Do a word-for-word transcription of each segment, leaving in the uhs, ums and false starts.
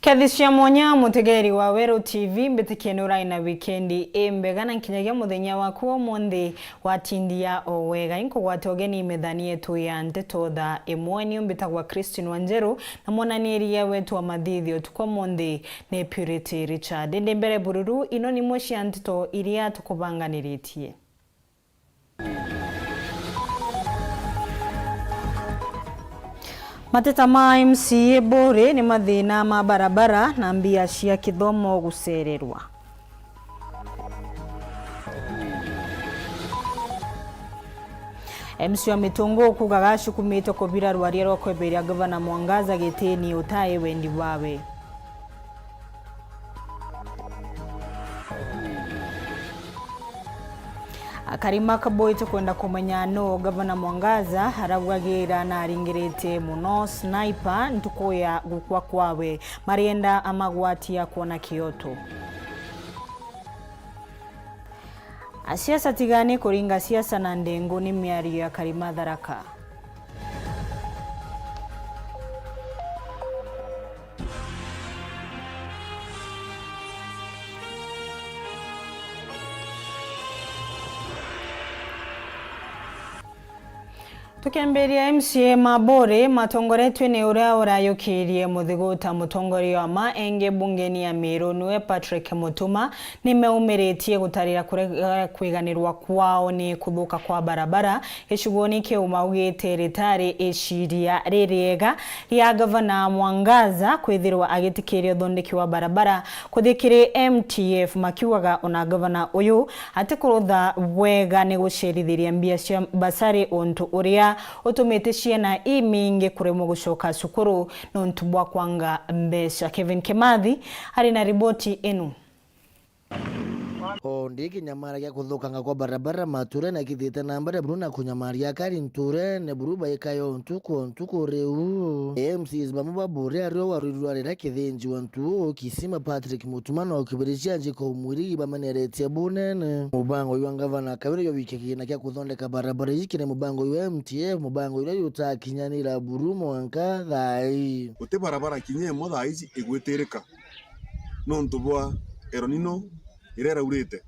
Kethisia mwanya, mutegeri wa Weru T V, mbitikie ni urai na wikendi imbega na nkinyagia muthenya waku wa umunthi watindia o wega. Inkugwate ugeni methani yetu ya nteto thaa imwe. Niu mbitagwa Christine Wanjeru, na mwananiria wetu wa mathithio utuku umunthi ni Purity Richard. Indi mbere bururu, ino ni imwe cia nteto iria tukubanganiritie. Mateta ma M C A Buuri ni mathina ma barabara na mbia cia kithomo gucererwa. M C A wa Mitungu kuugaga acukumite kubira rwaria rwa kweberia Gavana Mwangaza gitini utai wendi bwawe. Akari makaboite kwenda kumenya nuu Gavana Mwangaza araguagira na aringiritie mono Sniper ntuku ya gukua kwawe. Marienda amagwatia kwona kioto. Asiasa tigani kuringa siasa na ndengu, ni miario ya Karima Tharaka. Tukiambiria, M C A ma Buuri matongoretue ni uria urayukirie Muthiguta, mutongoria wa ma enge bungeni ya Miru niwe Patrick Mutuma, nimeumiritie gutarira kurega kwiganirwa kwao ni kuthuka kwa barabara gicigoni kiu maugite ritari iciria ririega ria Gavana Mwangaza kwithirwa agitikiria uthondeki wa barabara kuthi kiri M T F, makiugaga ona gavana uyu atikurutha bwega ni gucerithiria mbia cia basari, untu uria utumite ciana imingi kuremwa gucoka cukuru nontu bwa kwanga mbeca. Kevin Kimathi ari na riboti inu. O ndi kinyamara gia kuthukanga kwa barabara maturene kithite na mbere buru na kunyamaria akari nturene buru baikayo ntuku o ntuku riu. M Cs bamwe ba Buuri ario warwirwa riria kithinjiwa ntuo Kisima Patrick Mutuma na ukibiricia njiko mwiri bameneretie bunene. Mubango jwa ngavana Kawira jwa wikia kigina kia kuthondeka barabara iji kiri mubango jwa M T F, mubango juria jutakinyanira buru mwanka thaa ii. Guti barabara kinya imwe thaa iji igwitirika. Nontu bwa El Nino iria iraurite.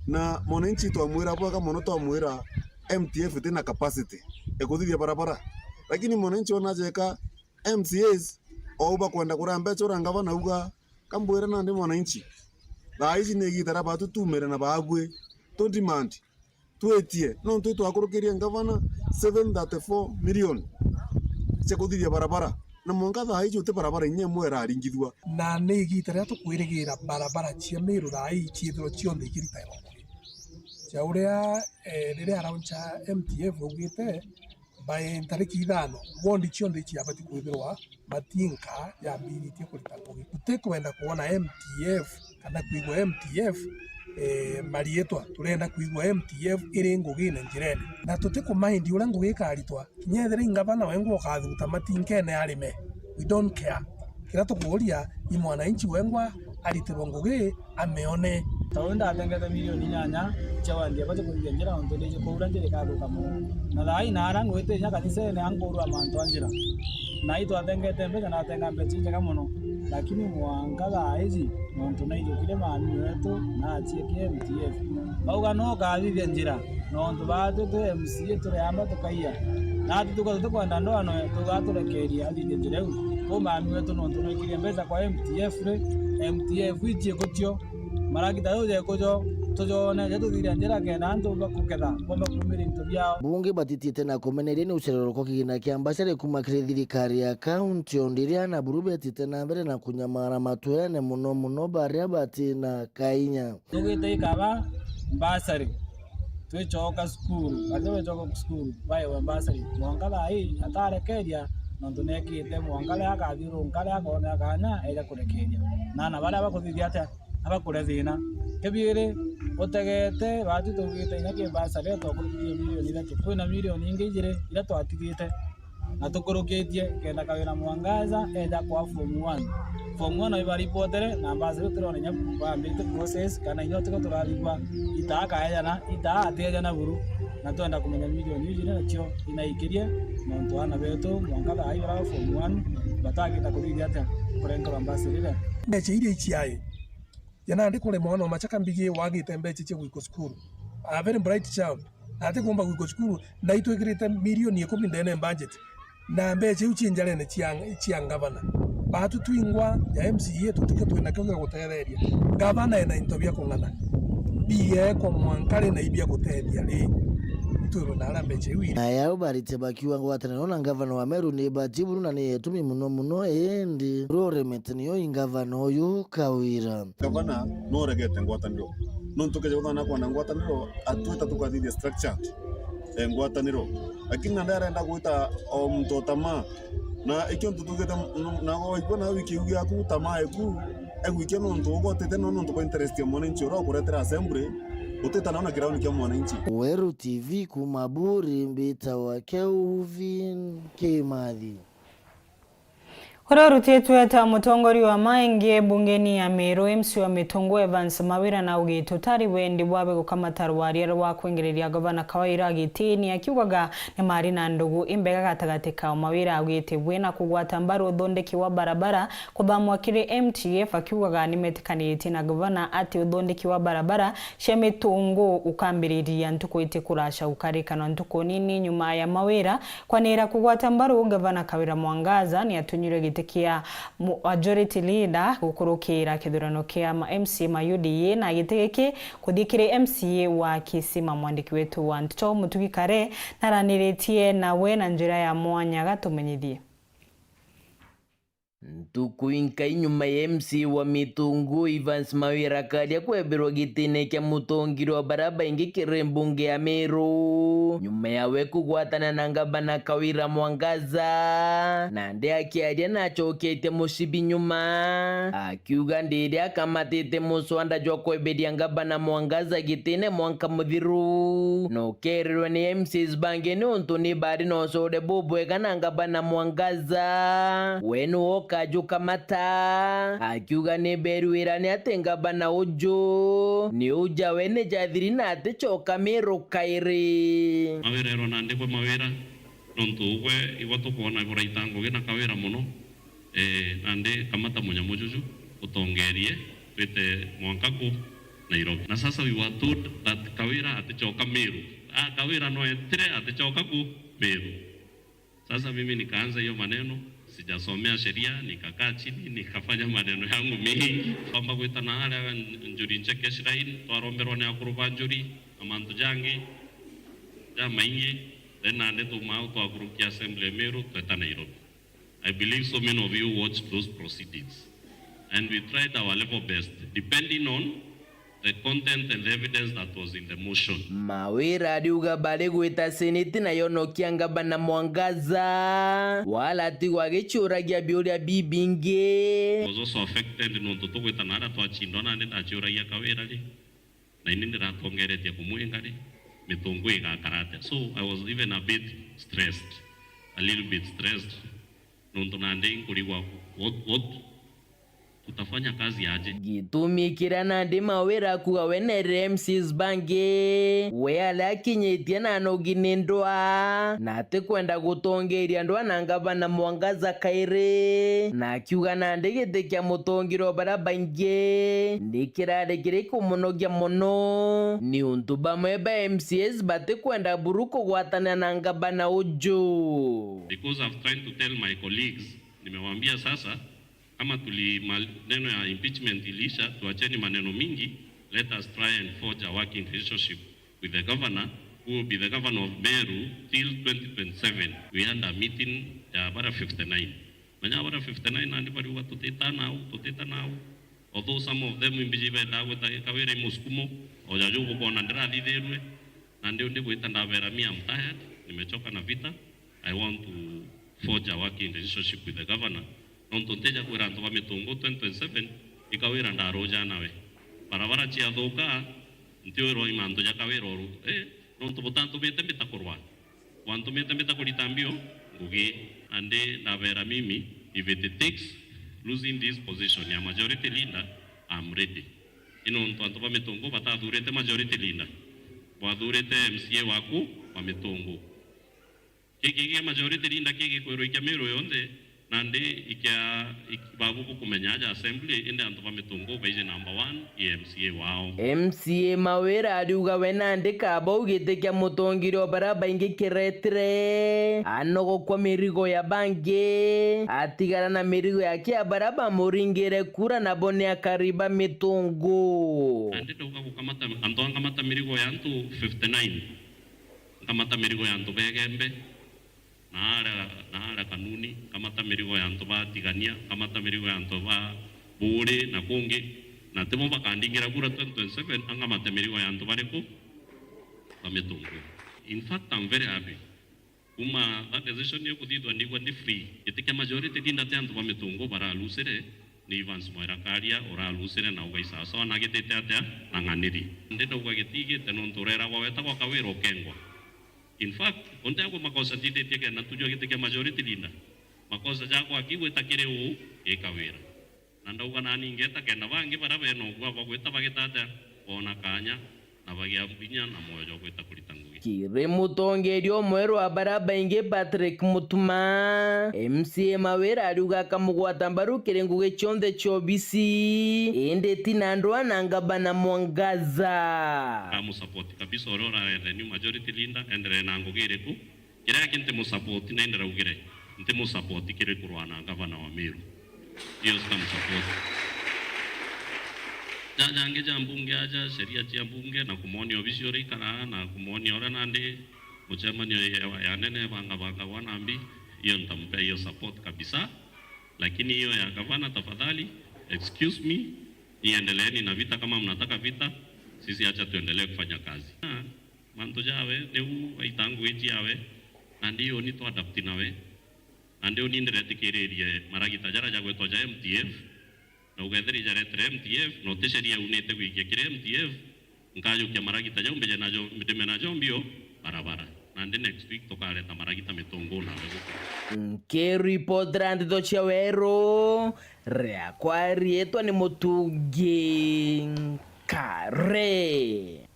Na mwananchi twamwira bwega mono, twamwira M T F iti na capacity ya kuthithia barabara. Lakini mwananchi ona ajeka M C As, ou bakwenda kuria mbeca uria ngavana auga, kambwire nandi mwananchi, thaa ici ni igita ria batu tumire na baabui tu demand. Twetie, nontu itwakurukirie ngavana seven thirty-four million cia kuthithia barabara, na mwanka thaa iji uti barabara inya imwe iraringithua. Na ni igita riria tukwirigira barabara cia Meru thaa ii ciithirwe cionthe ikiritairwa ngugi. Cia uria, eh, riria arauncha M T F augite, by ntariki ithano, wondi cionthe iciabati kwithirwa matinka yambiritie kurita ngugi. Tutikwenda kwona M T F kana kwigua M T F, eh, mariitwa. Turenda kwigua M T F iri ngugine njirene. Na tutikumaindi uria ngugi ikaritwa. Kinya ethira i ngavana wengwa ukathuta matinkene arime. We don't care. Kiria tukuuria ni mwananchi wengwa aritirwe ngugi ameone. Ta uu ndatengete milioni inyanya cia wandia baja kuthithia njira nontu ndiji kuura njira ikathuka mono. Na thaa ii naara ngwite inya kanisene ankurua mantu a njira. Na itwatengete mbeca, natenga mbeca injega mono. Lakini mwanka thaa iji, nontu naijukire maami wetu na acieke M T F. Bauga no ukathithia njira. Nontu baatwi twi M C A turiamba tukaia. Naatwi tuka tutikwenda ndoa noe, tuga turekeria athithie njira iu. Kuu maami wetu nontu nwaikirie mbeca kwa M T F ri, M T F ichie kutio. Maragita jau jekujo, tujone, ja tuthiria njira kenda antu bakuketha, bomba kuumira into biao. Bungi batitite na kumeneria ni ucererwa kwa kigina kia mbacare kuuma kiri thirikari ya kaunti, o ndiria na buru betite na mbere na kunyamara matwene, mono mono baria batina kainya. Tugite ikaba mbacari. Twicoka cukuru, baria becoka cukuru, baewe mbacari. Mwanka thaa ii atarekeria, nontu neekite mwanka riria akathiurunka, riria akoonera kaanya, eja kurekeria. Na aana baria bakuthithia atia? Abakuria thiina. Kibiiri, utegete, baatwi tuugite inya ki mbacari, twakurukirie milioni ithatu. Kwina milioni ingi ijiri iria twatigite. Na tukurukitie kenda Kawira Mwangaza eja kwa form one. Form one ibaripotire na mbacari utirona inya bambite process kana inya utiko turarigwa itaa kaejana, itaa atiejana buru. Na twenda kumenya milioni iu jiri nacio inaikirie nontu aana betu mwanka thaa ii bara form one batagita kuthithia atia. Kurengerwa mbasi rire. Mbeca iria iciae. Ja nandi kuri mwana wa machaka mbigi wagite mbeca cia gwikwa cukuru. A very bright child. Na atikumba gwikwa cukuru, na itwikirite milioni ikumi ndene budget. Na mbeca iu ci njarene cia, cia ngavana. Batu twingwa ja M C A tutike twina kiu gia gutetheria. Ngavana ena into bia kung'ana. Biekwa mwanka ri na ibia gutethia ri. Itwirwe na aria mbeca iu iri. Na yau barite bakiuga ngwataniro na ngavana wa Meru ni bati buru na ni itumi muno muno, indi uria uremete niyo i ngavana uyu Kawira. Gavana no uregete ngwataniro. Nontu keja guthana kwona ngwataniro, atwita tukathithia structured, eh, ngwataniro. Lakini nandi arenda gwita o muntu o tamaa. Na ikio ntu tugite, n-, na waigua na wiki iu giaku tamaa eku, egwikia nontu ugotete no nontu kwa interest ya mwananchi uria ukuretera assembly, utita nao na kirauni kia mwananchi. Weru T V kuma Buri, mbitawa Kelvin Kimathi. Uria urutitwe ta mutongoria wa maingi bungeni ya Meru, M C wa Mitungu Evans Mawira naugite utari wendi bwawe gukamata rwaria rwa kwengereria gavana Kawira gitini, akiugaga ni mari na ndugu imbega gatagati kao. Mawira augite bwina kugwata mbaru uthondeki wa barabara kuthamwa kiri M T F, akiugaga nimetikanitie na gavana ati uthondeki wa barabara cia Mitungu ukambiriria ntuku iti kuraca gukarikana ntuku nini nyuma ya Mawira kwanira kugwata mbaru gavana Kawira Mwangaza ni atunyirwe giti kia mu-, majority leader gukurukira kithurano kia ma M C A ma U D A, na giti giki kuthii kiri M C A wa Kisima. Mwandiki wetu wa nteto Mutugi Kare naraniritie nawe na njira ya mwanya, gatumenyithie. Ntuku inkai nyuma ya M C A wa Mitungu Evans Mawira akaria kwebirwa gitine kia mutongiria wa baria baingi kiri mbunge ya Meru, nyuma yawe kugwatana na ngavana Kawira Mwangaza, nandi akiaria nacoketie mucibi nyuma, akiuga ndiri akamatite mucwanda jwa kweberia ngavana Mwangaza gitine mwanka muthiru, na ukerirwe ni M C As bangi niuntu ni bari na ucore bubwega na ngavana Mwangaza. We niwe ukajukamata, akiuga ni beruirane ati ngavana uju ni uja we ni jathiri na aticoka Miru kairi. Mawira erwa nandi bwe Mawira, nontu ugwe igwe tukwona buraita ngugi na Kawira mono. Eh, nandi kamata munyamu juju utongerie twite mwanka ku Nairobi. Na sasa we were told that Kawira aticoka Meru. Ah, Kawira no etire aticoka ku Meru. Sasa mimi nikaanza hiyo maneno, sijasomea sheria, nikakaa chini, nikafanya maneno yangu mingi. Twamba gwitana haria Njuri Ncheke Shrine, twaromberwa ni akuru ba Njuri na mantu jangi jamaingi. Then nandi tumau twakurukia assembly ya Meru, tweta Nairobi. I believe so many of you watched those proceedings. And we tried our level best, depending on the content and the evidence that was in the motion. Mawira ariuga bari gwita seneti na yonokia ngavana Mwangaza, wala atigwa agiciuragia biuria bibingi. Was also affected nontu tugwita na aria twacindwa nandi ndaciuragia Kawira ri. Na ini ndiratongeretie kumwinga ri, Mitungu igakara atia? So I was even a bit stressed, a little bit stressed, nontu nandi nkurigwa what, what, tutafanya kazi aje? Gitumi kiria nandi Mawira akuga we nerire M Cs bangi, we aria akinyitie na anogi ni ndwaa, na atikwenda gutongeria ndwaa na ngavana Mwangaza kairi, na akiuga nandi giti kia mutongeria o baria baingi ni kirari kiri kumunogia mono, niuntu bamwe ba M C As batikwenda buru kugwatana na ngavana uju. Because I've tried to tell my colleagues, nimewaambia sasa, kama tuli, maneno ya impeachment iliisha, tuacheni maneno mingi, let us try and forge a working relationship with the governor, who will be the governor of Meru till twenty twenty-seven. We had a meeting ya bara fifty-nine. Menya bara fifty-nine nandi bariuga tutita nau, tutita nau. Although some of them imbiji bendaa gwita Kawira i musukumo, o jaju bukona ndirathithirue, nandi undi gwita ndabera, "Me, I'm tired, nimechoka na vita, I want to forge a working relationship with the governor." Nontu ntija kwira antu ba Mitungu twenty twenty-seven i Kawira ndaruja nawe. Barabara ciathuka, ntiwirwa i mantu ja Kawira uru. Eh, nontu butantumite mbita kurwa. Wantumite mbita kurita mbio ngugi, nandi ndabera mimi, if it takes losing this position ya majority leader, I'm ready. I nontu antu ba Mitungu batathurite majority leader, bwathurite M C A waku wa Mitungu. Giki gia majority leader kigikwirwa ikia Meru yonthe, Nandi ikia, ik-, babu bukumenya aja assembly, indi antu ba Mitungu baiji number one i M C A wao. M C A Mawira ariuga we nandi kaba ugite kia mutongirio bara baingi kiretire anogokwa mirigo ya bangi, atigara na mirigo yake ya bara bamuringire kura nabo ni akari ba Mitungu. Nandi ndauga gukamata, antu ankamata mirigo ya antu fifty-nine, nkamata mirigo ya antu begembe, na aria, na aria Kanuni, nkamata mirigo ya antu ba Tigania, nkamata mirigo ya antu ba Buuri na kungi, na tibo bakandingira kura twenty twenty-seven, ankamate mirigo ya antu bariku? Ba Mitungu. In fact, I'm very happy. Kuma that decision ikuthithwa ndigwa ndi free. Giti kia majority leader ti antu ba Mitungu baralusire, ni Evans Mwera Karia uralusire na ugaisasawa na agitite atia na ng'aniri. Ndi ndauga gitigite nontu ureragwa wetagwa Kawira ukengwa. In fact, untegwa makosa nthithitie kenda ntujwa giti kia majority leader. Makosa jakwa akigwita kiri uu i Kawira. Na ndauga nani ngeta kenda bangi baria bena ugwa bagwita bagita atia, boona kaanya, na bagia mbinya na mwoyo jwa gwita kurita ngugi. Kiri mutongeria umwe rwa baria baingi Patrick Mutuma, M C A Mawira ariuga akamugwata mbaru kiri ngugi cionthe cia obisi, indi ti na ndwaa na ngavana Mwangaza. Ndamusupport kabisa uria urarete new majority leader, enderee na ngugi iriku? Kiria ki ntimusupport, na indi raugire ntimusupport kiri kurwaa na ngavana wa Meru. Hiyo sitamusupport. Ja, jangi ja mbunge aja, sheria cia mbunge, na kumwonia obisi uria ikaraa, na kumwonia uria nandi mucemanio ya, ya nene bangabangagwa nambi, hiyo nitampea hiyo support kabisa. Lakini hiyo ya gavana, tafadhali, excuse me, niendeleeni na vita kama mnataka vita, sisi acha tuendelee kufanya kazi. Mantu jawe, niu aita ngugi ciawe, nandi uni twa adapt nawe, nandi uni ndiretikiririe maragita jara jagwetwa ja M T F, na ugethiri jaretire M T F, na uti sheria unite gwikia kiri M T F, nkajukia maragita jau mbije najo, ndime najo mbio barabara. Nandi next week tukareta maragita Mitungu nawe guku. Nkiripotera ndeto cia Weru, riakwa riitwa ni Mutungi Nkare.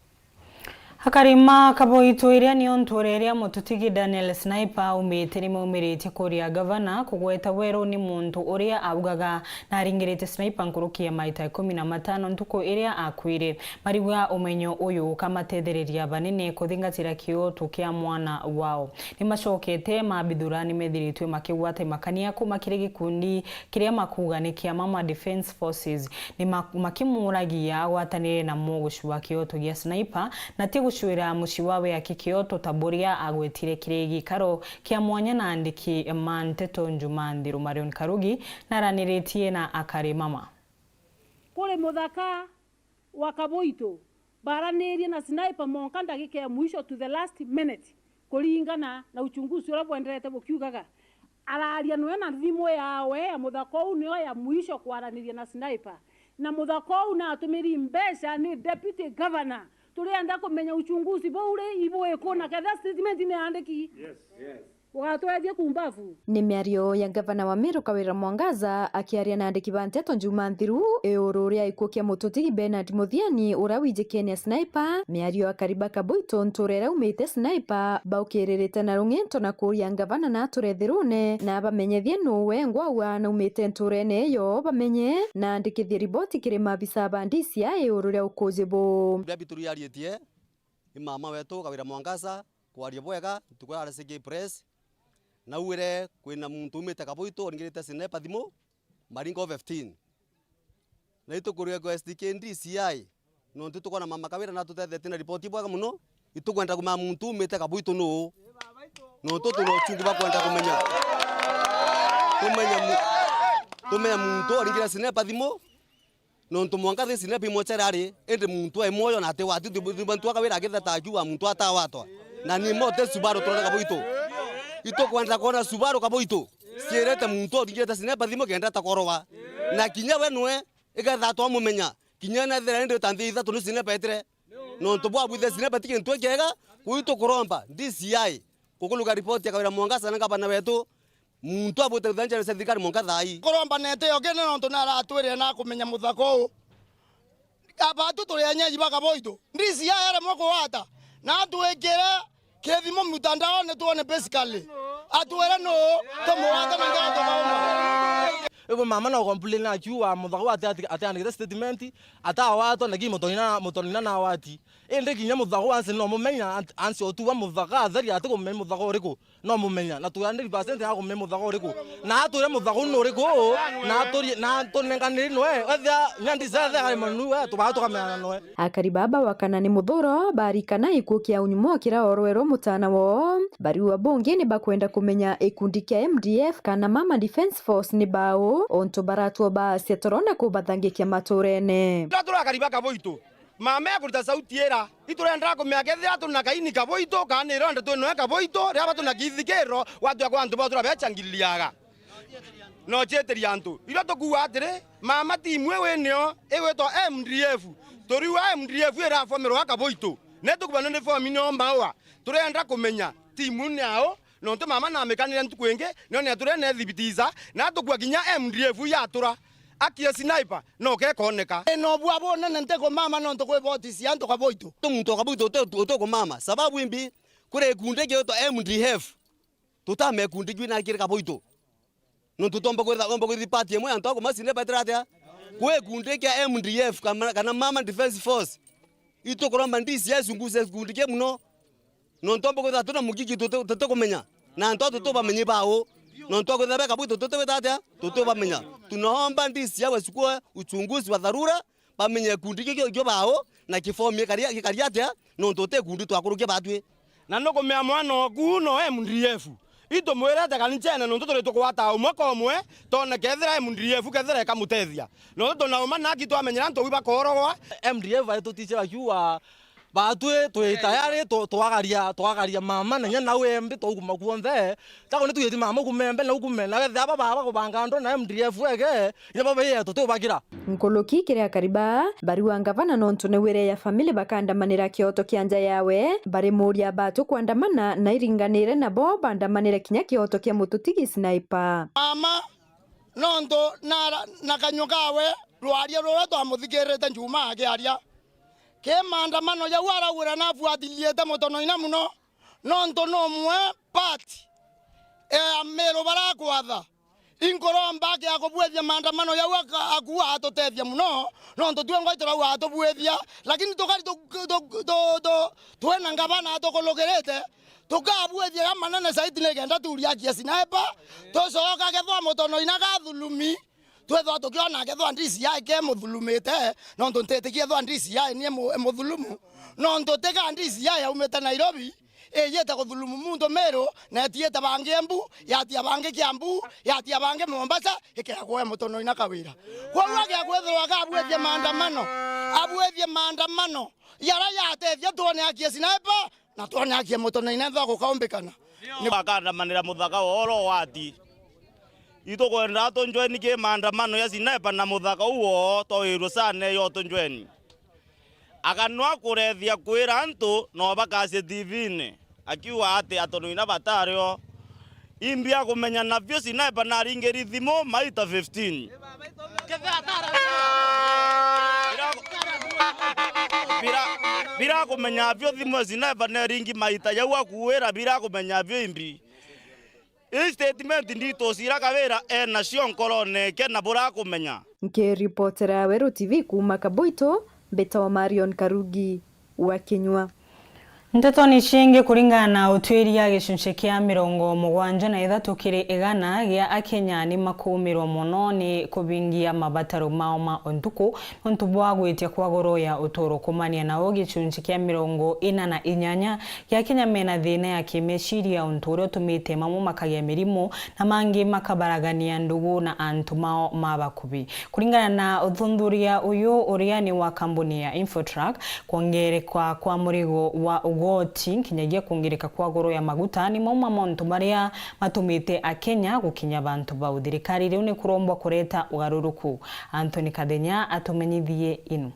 Akari ma Kaboito iria nio ntuura iria mututigi Daniel Sniper aumite ni maumiritie kuria gavana kugweta Weru ni muntu uria augaga na aringirite Sniper nkuruki ya maita ikumi na matano ntuku iria akuire. Mariuga umenyo uyu ukamatethereria banene kuthingatira kioto kia mwana wao. Ni macokete mabithura ni methiritwe makigwata imakania kuma kiri gikundi kiria makuga ni kia Mama Defence Forces. Ni ma-, makimuragia agwatanire namo gucua kioto gia Sniper, na ti gucuira mucii wawe aki kioto ta buria agwetire kiri gikaro kia mwanya na andiki ma nteto Njuma Nthiru. Marion Karugi naraniritie na akari Mama. Kuri muthaka wa Kaboito, baranirie na Sniper monka ndagika ya mwisho to the last minute, kuringana na uchunguzi uria bwenderete bukiugaga. Araria nwe na thimu yawe ya muthaka uu nio ya mwisho kwaraniria na Sniper. Na muthaka uu natumiri mbeca ni deputy governor. Turienda kumenya uchunguzi buu ri ibu iku na ketha statement ni andiki. Yes. Yes. Ugatwethie kumbavu. Ni miario ya ngavana wa Meru Kawira Mwangaza akiaria na andiki ba nteto Njuma Nthiru iguru ria gikuu kia mututigi Bernard Muthiani uria wijikene Sniper. Miario ya Kariba Kaboito ntuura iria aumite Sniper baukiririte na rung'ento na kuuria ngavana na ature thirune na bamenyethie nuu wengwa ua naumite ntuurene iyo bamenye na andikithie riboti kiri maabisa ba D C I iguru ria ukuuji buu. Bia bituriaritie ni mama wetu Kawira Mwangaza kwaria bwega ntuku ya R C K press. Naugire kwina muntu umite Kaboito aringirite Sniper thimu maringo fifteen. Na itukurequest ki D C I, nontu tukwona mama Kawira natutethetie na ripoti bwega muno, itukwenda kumenya muntu umite Kaboito nuu. Nontu tuna uchungu bwa kwenda kumenya. Tumenya mu-, tumenya muntu aringire Sniper thimu, nontu mwanka thi Sniper imwechere ari, indi muntu ai mwoyo na ati wati, thibantu Kawira akitheta akiuga muntu atawatwa. Na ni mote Subaru turona Kaboito. Itukwenda kwona Subaru Kaboito ciirite muntu uringirite Sniper thimu kenda takorowa. Na kinya we nwe, iketha twamumenya. Kinya nethira indi ta nthi ithatu ni Sniper etire. Nontu bwa bwithe Sniper ti kintu kiega, kwitu kuromba D C I kukuluga ripoti ya Kawira Mwangaza na ngavana wetu, muntu abwite kuthanjana cia thirikari mwanka thaa ii. Kuromba nete yo kene nontu naratwirire na kumenya muthaka uu. Abatu turi anyaji ba Kaboito. D C I aremwe kuwata. Na atwikire kithimo mitandaone twone basically. Atwire nuu, tumugwate na ngatho tukauma. Ibo mama no complain akiuga muthaka ati, ati, atiandikite statement, atawatwa na ki mutonina, mutonina na wati. Indi kinya muthaka ansi no mumenya, ant-, ansi otuwa muthaka atheri ati kumenya muthaka uriku. No mumenya, na twi hundred percent ya kumenya muthaka uriku. Na atwire muthaka unu uriku, na aturi-, na tunenganiri nwe, ethia nyandi zethe ari manu we, tubaa tukamenyana nwe. Akari baba wa kana ni muthuro, barikana ikuo kia unyumo kiraorwerwe mutana woo. Bariua bungi ni bakwenda kumenya ikundi kia M D F kana Mama Defence Force ni bau, ontu baratwo baasia toro na kubathangikia maturene. Turakari baka boitu. Mama ekurita sauti ira, iturenda kumenya kethira turi na kaini kaboitu, kana ni ironda twi noe kaboitu, riria batu na kithikiro, gwatwia kwa antu bau turabechangiririaga. No cietiria antu. Irio tukuuga atiri, mama timu iu inio igwitwa M D F. Turiuga M D F irafomerwa kaboitu. Ni tukubana ni fomi nio maua. Turenda kumenya timu ni au, nontu mama namikanire ntuku ingi, nio ni aturene ethibitiza, na atukua kinya M D F yatura. Akia sniper, no kekoneka. Ina ubua bunene ntiku mama nontu kwi voti cia antu kaboitu. Tu muntu kaboitu uti, uti kumama. Sababu imbi, kuri ikundi kiitwa M D F. Tutame ikundi kiu na kiri kaboitu. Nontu tuomba kwitha, tuomba kwithi party imwe ya antu a kumacine betire atia? Kwi ikundi kia M D F kana, kana Mama Defence Force. Itukuromba D C I icunguce gikundi kiu muno. Nontu omba kwithirwa tuna mugigi tuti-, tutikumenya. Na antu aa tutubamenyi bau. Nontu akwithirwa beka bwitu tutiwita atia? Tutubamenya. Tunaomba D C I wachukue uchunguzi wa dharura, bamenye gikundi giki kio bau, na kifomi gikaria, gikaria atia? Nontu ti gikundi twakurukia batwi. Na nukumea mwana oku no M D F. Itumwirete kanichene nontu turi tukugwata umwe kwa umwe, tone kethira M D F kethira ikamutethia. Nontu tunauma naki twamenyera antu wi bakorogwa. M D F baitutiche bakiuga, batwi twi tayari tu-, twagaria, twagaria mama na inya nau embi twauguma kuonthe. Tako ni tugiti mama ukume embe na ukume na wethira aba baba kubanga andu na M D F ege, inya baba ye tuti ubagira. Nkuluki kiri akari baa, bariuga ngavana nontu ni wire ya family bakandamanira kioto kia nja yawe, bari muria batu kwandamana na iringanire nabo bandamanire kinya kioto kia mututigi Sniper. Mama, nontu na, na kanyua kawe, rwaria ruria twamuthikirite Njuma akiaria. Ki maandamano jau araugire nafuatiliite Mutonoina muno, nontu numwe part ya Meru barakwatha. Inkuromba aki akubwithia maandamano jau aka-, aku atutethia muno, nontu twengwa iturauga atubwithia, lakini tukari tu-, tu-, tu-, tu-, twina ngavana atukulukirite, tukabwithia ja manene zaidi nikenda turia akia Sniper, tucoka kethwa Mutonoina kathulumi, twethwa tukiona kethwa D C I ke muthulumite, nontu ntitikia ethwa D C I ni mu-, muthulumu, nontu tika D C I aumite Nairobi, iyite kuthulumu muntu Meru, na etiite bangi Embu, yatia bangi Kiambu, yatia bangi Mombasa, ikegwa Mutonoina Kawira. Kwou agia kwithirwa akabwithia maandamano, abwithie maandamano, jaria jatethia twone akia Sniper, na twone akia Mutonoina ethwa gukaumbikana. Ni bakandamanira muthaka woro wati. Itukwenda tunjweni ki maandamano ya Sniper na muthaka uo twawirwe sana yo tunjweni. Akanwa kurethia kwira antu no bakacie T V-ini, akiuga ati Mutonoina batario. Imbi akumenya nabio Sniper naringiri thimu maita fifteen. Bira, bira, bira kumenya bio thimu Sniper neringi maita jau akuwira bira kumenya bio imbi. Ii statement ndito cira Kawira enacio nkorone eke na burakumenya. Nkiripotera Weru T V kuuma Kaboito, mbitagwa Marion Karugi wa Kinyua. Nteto ni ciingi kuringana na utwiria gicunci kia mirongo mugwanja na ithatu kiri igana gia Akenya ni makumirwa mono ni kubingia mabataro mao ma untuku nontu bwa gwitia kwa goro ya uturo kumania nao gicunci kia mirongo ina na inyanya gia Akenya mena thina ya kimeciria, untu uria utumite mamwe makagia mirimu na mangi makabaragania ndugu na antu mao ma bakubi. Kuringana na uthuthuria uyu uria ni wa kambuni ya Infotrack, kwongereka kwa murigo wa ugoti nkinyagia kwongereka kwa goro ya maguta ni mamwe ma mauntu maria matumite Akenya gukinya bantu bau. Thirikari riu ni kurombwa kureta ugaruruku. Anthony Kathenya atumenyithie inu.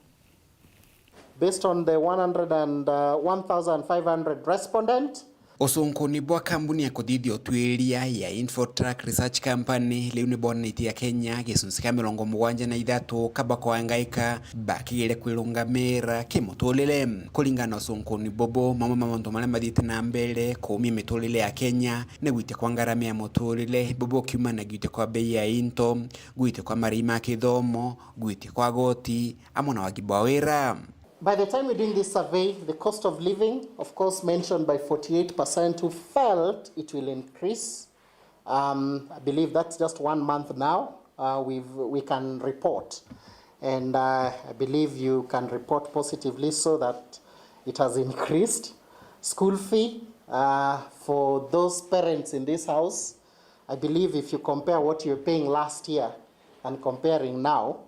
Based on the one hundred and, uh, one thousand five hundred respondent, Ucunkuni bwa kambuni ya kuthithia utwiria ya Infotrack Research Company riu ni bwonanitie Akenya gicunci kia mirongo mugwanja na ithatu kaba kwangaika bakigere kwirungamira kimuturire. Kuringana na ucunkuni bubu, mamwe ma mauntu maria mathiite na mbere kuumia miturire ya Akenya ni gwitia kwa ngarama ya muturire, bubu ukiumana na gwitia kwa bei ya into, gwitia kwa marii ma kithomo, gwitia kwa goti, amwe na wagi bwa wira. By the time we're doing this survey, the cost of living, of course, mentioned by forty-eight percent who felt it will increase. Um, I believe that's just one month now, uh, we've, we can report. And, uh, I believe you can report positively so that it has increased. School fee, uh, for those parents in this house, I believe if you compare what you're paying last year and comparing now,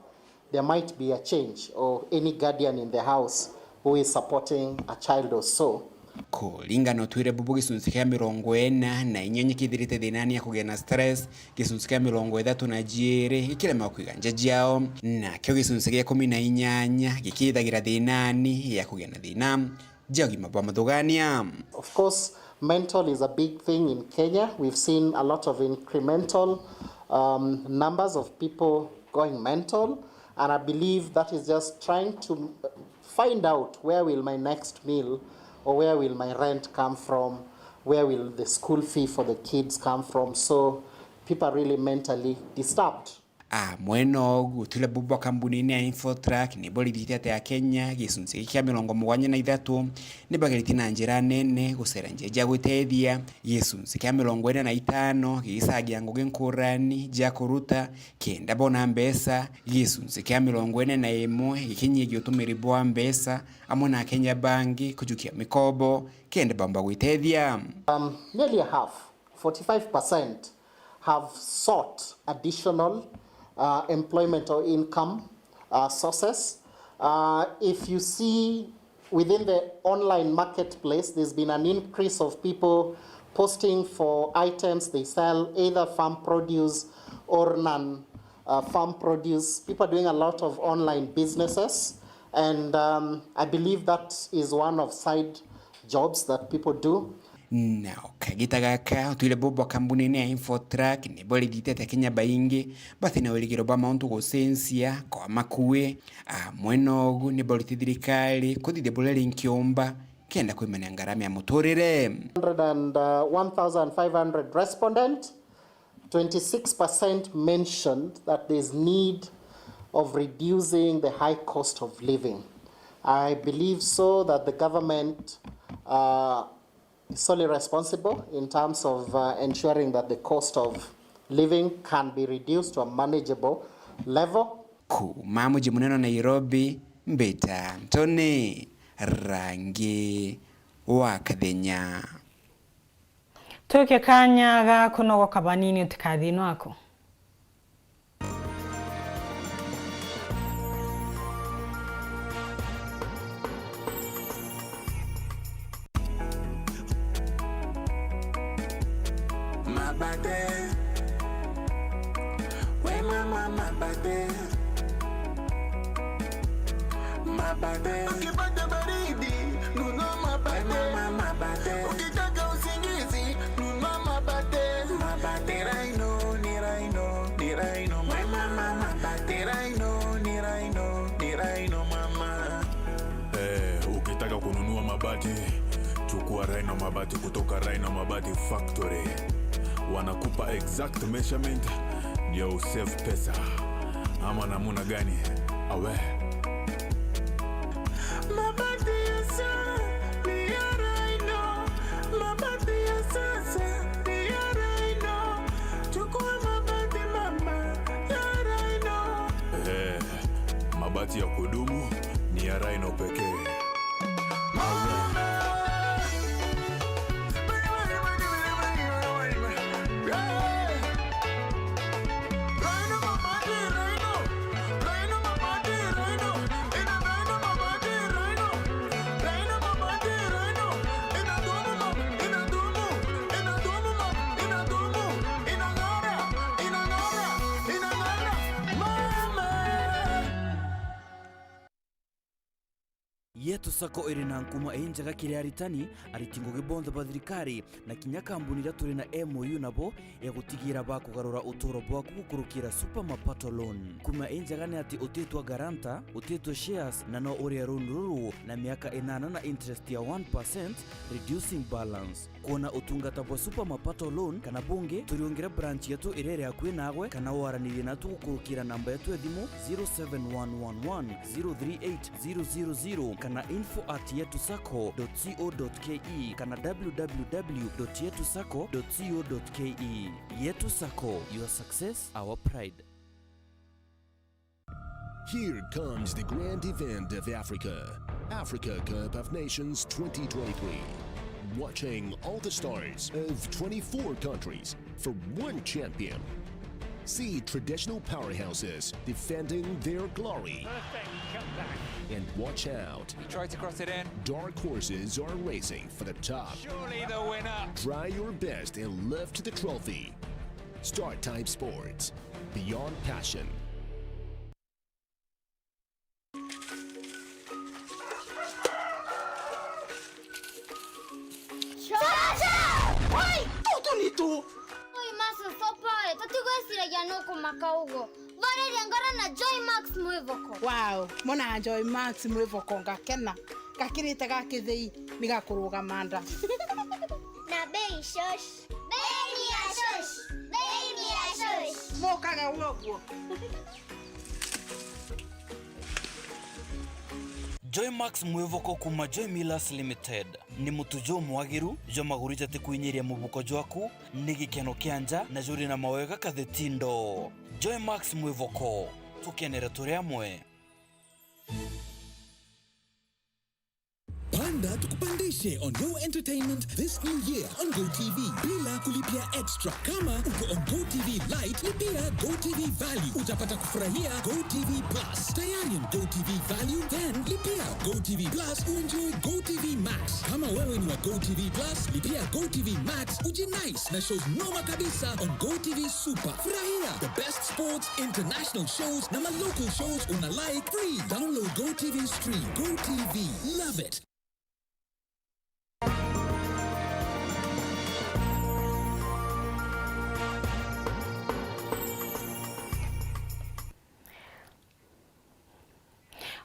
there might be a change, or any guardian in the house who is supporting a child or so. Kuringana na utwire bubu, gicunci kia mirongo ina na inyanya kithirite thinani ya kugia na stress, gicunci kia mirongo ithatu na jiiri gikirema kwiga nja jiao, nakio gicunci gia ikumi na inyanya gikithagira thinani ya kugia na thina ja ugima bwa muthugania. Of course, mental is a big thing in Kenya. We've seen a lot of incremental, um, numbers of people going mental, and I believe that is just trying to find out, where will my next meal or where will my rent come from? Where will the school fee for the kids come from? So people are really mentally disturbed. Amwe na uguo, utwire bubu bwa kambuni-ini ya Infotrack ni burithite ati Akenya gicunci giki kia mirongo mugwanja na ithatu ni bageretie na njira nene gucera njira cia gwitethia, gicunci kia mirongo ina na itano gigicagia ngugi nkurani cia kuruta kenda bona mbeca, gicunci kia mirongo ina na imwe gikinyigia utumiri bwa mbeca, amwe na Akenya bangi kujukia mikobo kenda baumba gwitethia. Um, nearly a half, forty-five percent have sought additional, uh, employment or income, uh, sources. Uh, if you see within the online marketplace, there's been an increase of people posting for items they sell, either farm produce or non, uh, farm produce. People are doing a lot of online businesses, and, um, I believe that is one of side jobs that people do. Na o kagita gaka, utwire bubu bwa kambuni-ini ya Infotrack ni burithite ati Akenya baingi bati na wirigiro bwa mauntu gucenjia kwa makui. Amwe na uguo, ni buriti thirikari kuthithia buria rinkiumba kenda kwimania ngarama ya muturire. Hundred and, uh, one thousand five hundred respondent, twenty-six percent mentioned that there's need of reducing the high cost of living. I believe so that the government, uh, solely responsible in terms of, uh, ensuring that the cost of living can be reduced to a manageable level. Kuuma muji munene wa Nairobi, mbita Anthony Rangi wa Kathenya. Tuke kanya ga kunogoka banini, utikathii nwaku. Mabate. We mama mabate. Mabate. Ukipata baridi, nunua mabate. We mama mabate. Ukitaka usingizi, nunua mabate. Mabate. Ni Rhino, ni Rhino, ni Rhino, mama, mama. Ni Rhino, ni Rhino, ni Rhino, mama. Eh, ukitaka kununua mabati, chukua Rhino mabati kutoka Rhino Mabati Factory. Wanakupa exact measurement ndio usave pesa. Ama namuna gani? Awe. Mabati ya sasa ni ya Rhino. Mabati ya sasa ni ya Rhino. Chukua mabati mama ya Rhino. Eh, mabati ya kudumu ni ya Rhino pekee. Yetu Sacco iri na nkuma injega kiri aritani, ariti ngugi bonthe ba thirikari, na kinya kambuni iria turi na M O U nabo ya gutigira bakugarura uturo bwaku gukurukira Super Mapato Loan. Nkuma injega ni ati utitwa guarantor, utitwa shares, na no urie loan ruru na miaka inana na interest ya one percent, reducing balance. Kwona utungata bwa Super Mapato Loan kana bungi, turiungire branch yetu iria iri akui naagwe, kana waranirie natu gukurukira namba yetu ya thimu zero seven one one one zero three eight zero zero zero kana info at yetu sacco dot co dot ke kana w w w dot yetu sacco dot co dot ke. Yetu Sacco, your success, our pride. Here comes the grand event of Africa, Africa Cup of Nations twenty twenty-three. Watching all the stars of twenty-four countries for one champion. See traditional powerhouses defending their glory. Perfect comeback. And watch out. He tried to cross it in. Dark horses are racing for the top. Surely the winner. Try your best and lift the trophy. Star Type Sports. Beyond passion. Chacha! Oi, tutu ni tu. Oi, Max, stop pale. Tutigwiciragia nukumaka uguo. Vareria ngoro na Joy Max Mwivoko. Wow, mona Joy Max Mwivoko ngakena. Gakirite ga kithei ni gakurugama nda. Na bei shosh. Bei ni ya shosh. Bei ni ya shosh. Mukage uguo. Joy Max Mwivoko kuma Joy Millers Limited ni mutu jumwagiru jwa maguru jatikuinyiria mubuko jwaku, ni gikeno kia nja na juri na mawega kathitindo. Joy Max Mwivoko, tukenere turi amwe. Panda tukupandishe on your entertainment this new year on Go T V bila kulipia extra. Kama uko on Go T V Lite, lipia Go T V Value, utapata kufurahia Go T V Plus. Tayari on Go T V Value? Then lipia Go T V Plus uenjoy Go T V Max. Kama wewe ni wa Go T V Plus, lipia Go T V Max ujinais na shows noma kabisa on Go T V Super. Furahia the best sports, international shows na ma local shows una like free. Download Go T V Stream. Go T V. Love it.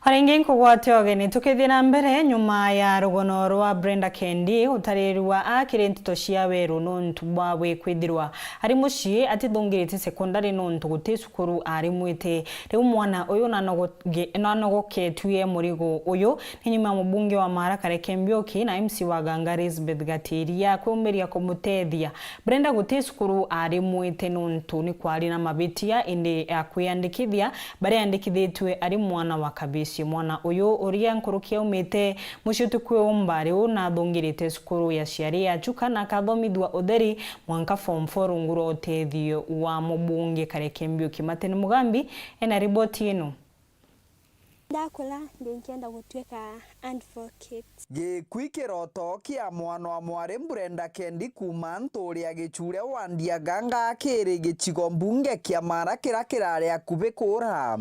O ringi nkugwate ugeni, tukithii na mbere, nyuma ya rugono rwa Brenda Kendi gutarirua akiri nteto cia weru nontu bwa we kwithirwa ari mucii atithungirite sekondari nontu guti cukuru arimwite. Riu mwana uyu nanogoge-, nanogoketue murigo uyu ni nyuma ya mubunge wa Maara Kareke Mbiuki na M C wa Ganga Elizabeth Gatiria kwaumiria kumutethia. Brenda guti cukuru arimwite nontu ni kwari na mabitia, indi akwiyandikithia bariandikithitue ari mwana wa Kabisi. Mwana uyu uria nkuruki aumite mucii uti kwiumba, riu nathungirite cukuru ya ciari ya Chuka na akathomithua utheri mwanka form four rungu rwa utethio wa mubunge Kareke Mbiuki. Martin Mugambi ena riboti ino. Ndakura ndi nkienda gutuika advocate. Gikui kiroto kia mwana wa mwari Brenda Kendi kuuma nturi ya Gichure wa Ndiaganga kiri gicigo mbunge kia Maara kiria kirari akubi kuura.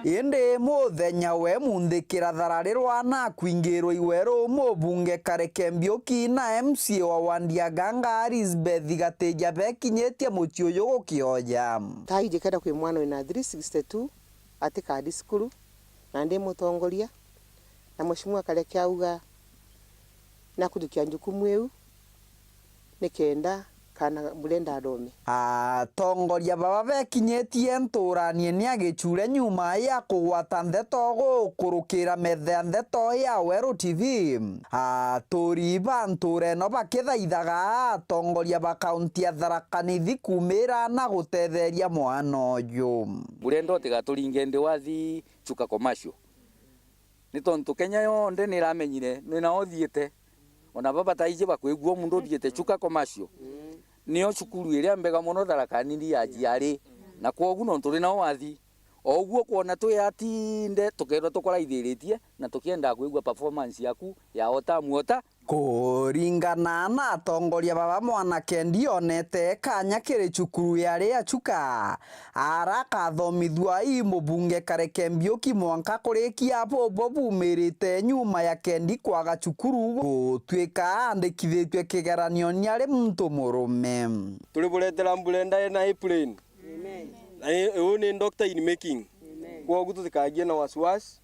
Indi muthenya we munthi kirathara rirwa na kwingirwa iweru, mubunge Kareke Mbiuki na M C A wa Wandiaganga Elizabeth Gatija bekinyitie mucii uyu gukioja. Taiji kenda kwi mwana wina three sixty-two atikadi cukuru, na ndi mutongoria, na mheshimiwa Kareke auga nakujukia njukumu iu nikenda kana Brenda athome. Atongoria baba bekinyitie nturanie ni a Gichure nyuma ya kugwata ndeto gukurukira metha ya ndeto ya Weru T V. Aturi ba ntura ino bakithaithaga atongoria ba kaunti ya Tharaka Nithi kumira na gutetheria mwana uyu. Brenda utigaturinge ndi wathi Chuka Commercial. Ni tontu Kenya yonthe ni iramenyire ni nao uthiite. Ona baba taiji bakwigua muntu uthiite Chuka Commercial. Nio cukuru iria mbega mono Tharaka Nithi ya G R A. Na kwogu nontu ri nao wathi. O uguo kwona twi atinde, tukeethirwa tukuraithiritie na tukienda kwigua performance yaku ya o tamu o ta Kuringana na atongoria baba, mwanake ndionete kanya kiri cukuru ya ria Chuka, ara akathomithua ii mubunge Kareke Mbiuki mwanka kurikia bobo bumirite nyuma ya Kendi kwaga cukuru gutuika andikithitue kigeranio ni ari muntu murume. Turiburetera mburenda ena apron. Amen. Na i-, uu ni doctor in making. Amen. Kwogu tutikagie na wasiwasi.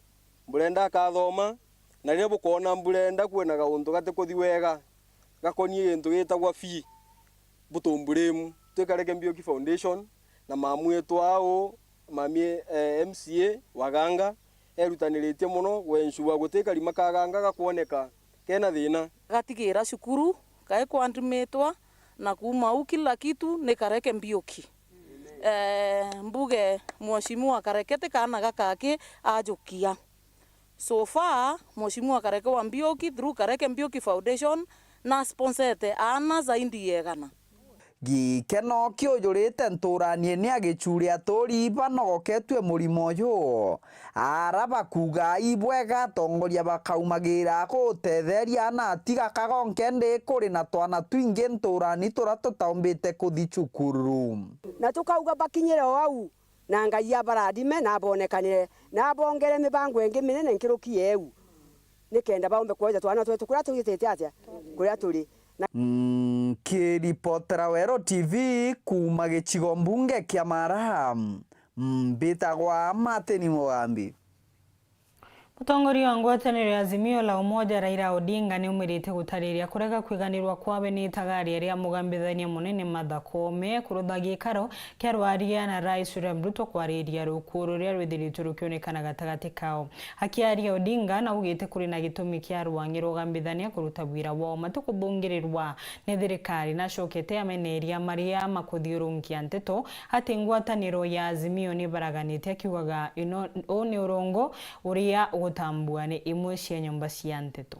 Mburenda akathoma, na riria bukoona mburenda kwina gauntu gatikuthi wega, gakonie gintu gitagwa fee, butumburemu. Twi Kareke Mbiuki Foundation, na mamu wetu au, mami, eh, M C A wa Ganga, erutaniritie mono gwensua guti karima ka Ganga gakwoneka kena thina. Gatigira cukuru, kai kwandimitwa, na kuuma au kila kitu ni Kareke Mbiuki. Eh, mbuge Mheshimiwa Kareke ti kaana gakaki ajukia. So far, Mheshimiwa Kareke wa Mbiuki, through Kareke Mbiuki Foundation, na sponsete aana zaidi ya igana. Gikeno kiujurite nturani ni agichuri aturi banogoketue murimo uyu. Ara bakuuga ibwega atongoria bakaumagira gutetheria na atiga kagonke ndi kuri na twana twingi nturani turia tutaumbite kuthi cukuru. Na tukauga bakinyire o au, na Ngai abarathime na abonekanire, na abongere mibango ingi minene nkuruki yeu, nikenda baumbe kwonja twana twetu kuria twitite atia, kuria turi. Nkiripotera Weru T V kuuma gicigo mbunge kia Mara, mbitagwa Martin Mugambi. Mutongoria wa ngwataniro ya Azimio la Umoja Raila Odinga ni umirite gutariria kurega kwiganirwa kwawe ni itagaria ria mugambithania munene Martha Koome kurutha gikaro kia rwaria na Rais William Ruto kwariria rukuo ruria rwithiritwe rukionekana gatagati kao. Akiaria, Odinga naugite kuri na gitumi kia rwangi rwa ugambithania kuruta wira wao matikuthungirirwa ni thirikari. Nacokete ameneria maria makuthiurunkia nteto ati ngwataniro ya Azimio ni baraganite, akiugaga ino, uu ni urongo uria ugutambua ni imwe cia nyomba cia nteto.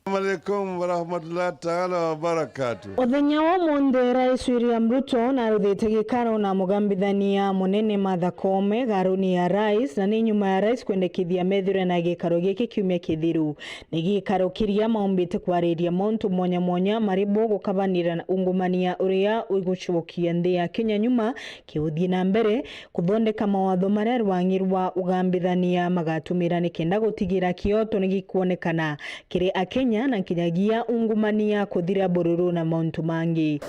Assalamu alaikum warahmatullahi taala wabarakatuh. Uthenya wa umunthi, Rais William Ruto naruthite gikaro na mugambithania munene Martha Koome garuni ya Rais, na ni nyuma ya Rais kwendekithia methirwe na gikaro giki kiumia kithiru. Ni gikaro kiria maumbite kwariria mauntu mwanya mwanya mari bo gukabanira na ungumania uria ugucokia nthi ya Kenya nyuma, kiuthii na mbere kuthondeka mawatho maria rwangi rwa ugambithania magatumira nikenda gutigira kioto ni gikwonekana kiri Akenya na nkinyagia ungumania kuthira bururu na mauntu mangi.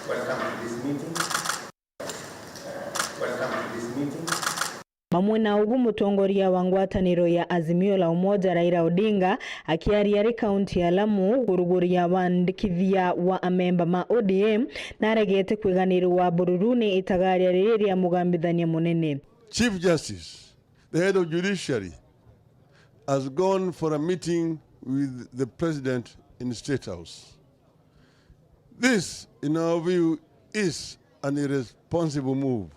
Welcome to this meeting. Welcome to this meeting. Bamwe na ugu, mutongoria wa ngwataniro ya Azimio la Umoja Raila Odinga akiaria ari kaunti ya Lamu guruguria wandikithia wa amemba ma O D M naregete kwiganirwa bururu ni itagaria riri ria mugambithania munene. Chief Justice, the head of judiciary, has gone for a meeting with the president in State House. This, in our view, is an irresponsible move.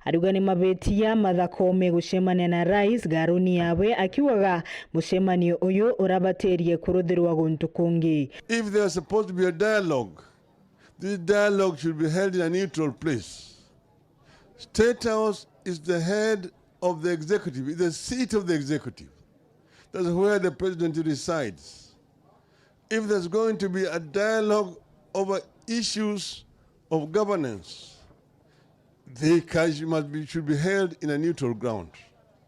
Ariuga ni mabitia Martha Koome gucemania na Rais garuni yawe, akiugaga mucemanio uyu urabatirie kuruthirwa guntu kungi. If there is supposed to be a dialogue, this dialogue should be held in a neutral place. State House is the head of the executive, is the seat of the executive. That's where the president resides. If there's going to be a dialogue over issues of governance, they ca-, must be, should be held in a neutral ground.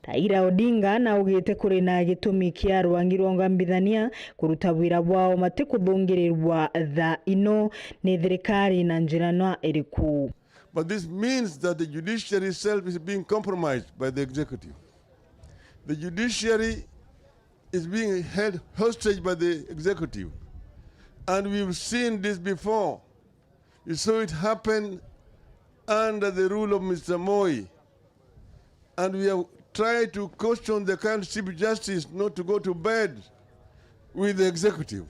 Raila Odinga naugite kuri na gitumi kia rwangi rwa ungambithania kuruta wira bwao matikuthungirirwa thaa ino ni thirikari na njira na iriku. But this means that the judiciary itself is being compromised by the executive. The judiciary is being held hostage by the executive. And we've seen this before. We saw it happen under the rule of Mister Moi. And we have tried to caution the current Chief Justice not to go to bed with the executive.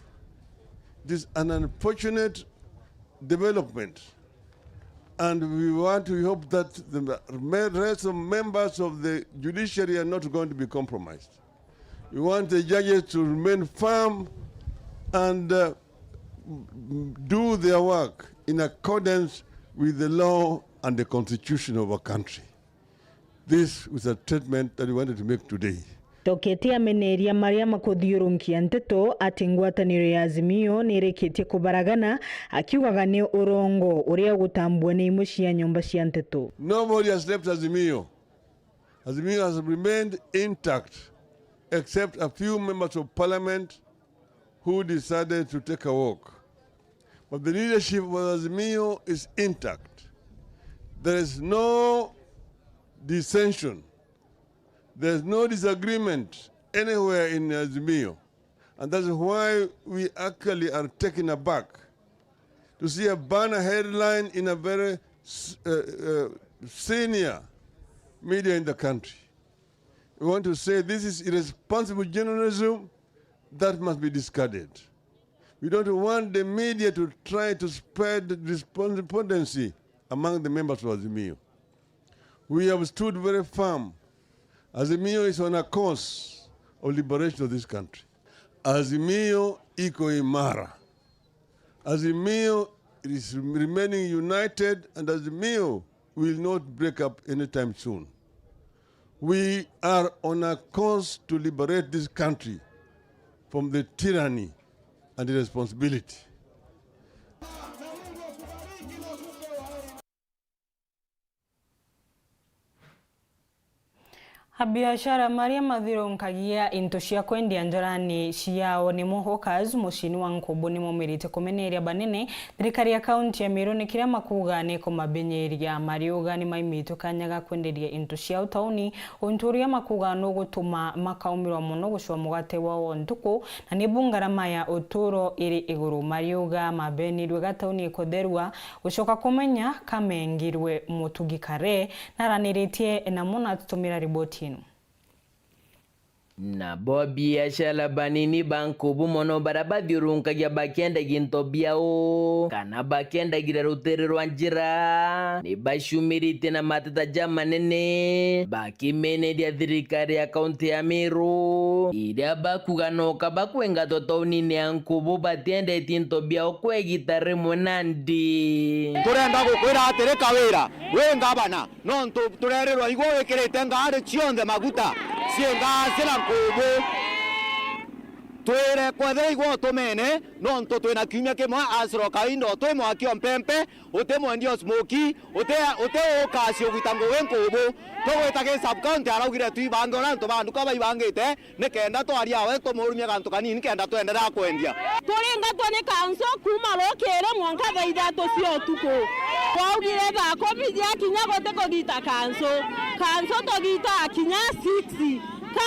It is an unfortunate development. And we want, we hope that the me-, rest of members of the judiciary are not going to be compromised. We want the judges to remain firm and, uh, do their work in accordance with the law and the constitution of our country. This was a statement that we wanted to make today. Ndoketie ameneria maria makuthiurunkia nteto ati ngwataniro ya Azimio nirikitie kubaragana, akiugaga ni urongo uria ugutambua ni imwe cia nyomba cia nteto. Nobody has left Azimio. Azimio has remained intact, except a few members of parliament who decided to take a walk. But the leadership of Azimio is intact. There is no dissension. There is no disagreement anywhere in Azimio. And that's why we actually are taken aback to see a banner headline in a very s-, uh, uh, senior media in the country. We want to say this is irresponsible journalism that must be discarded. We don't want the media to try to spread despondency among the members of Azimio. We have stood very firm. Azimio is on a course of liberation of this country. Azimio iko imara. Azimio is remaining united, and Azimio will not break up anytime soon. We are on a course to liberate this country from the tyranny and irresponsibility. Abiashara maria mathirunkagia into cia kwendia njorani ciao nimo hawkers muciini wa Nkubu nimaumirite kumeneria banene thirikari ya kaunti ya Meru ni kiria makuuga ni kumabinyiria. Mariuga ni maimitwe kanya ga kwenderia into ciao tauni, untu uria makuuga nugutuma makaumirwa mono gucua mugate wao o ntuku, na nibu ngarama ya uturo iri iguru. Mariuga mabenirwe ga tauni ikutherua, gucoka kumenya kamengirwe mutugi kare. Naraniritie namo na atutumira riboti ino. Nabo biashara banini ba Nkubu mono baria bathiurunkagia bakiendagia into biao kana bakiendagira rutere rwa njira, ni baciumiritie na mateta jamanene bakimeneria thirikari ya kaunti ya Meru, iria bakuga no kaba kwengatwa taunini ya Nkubu batiendetie into biao kwa igita rimwe nandi. Turenda gukwira atiri, Kawira, wi ngavana, nontu turerirwa igwe wikirite ngari cionthe maguta ciengasira Nkubu. Twire kwethira igwe utumene, nontu twina kiumia kimwe asiro kainda utwi mwaki o mpempe, uti mwendia o smoki, uti, uti ukasi ugwita ngugi Nkubu. Tugwita ki sub county araugire twibange uria antu ba nduka baibangite, nikenda twaria we tumurumie gantu kanini kenda twenderea kwendia. Turingatwe ni kanso kuuma rukiri mwanka thaa ithatu cia utuku. Twaugire thaa kumi ciakinya guti kugita kanso. Kanso tugitaa kinya six. Ka,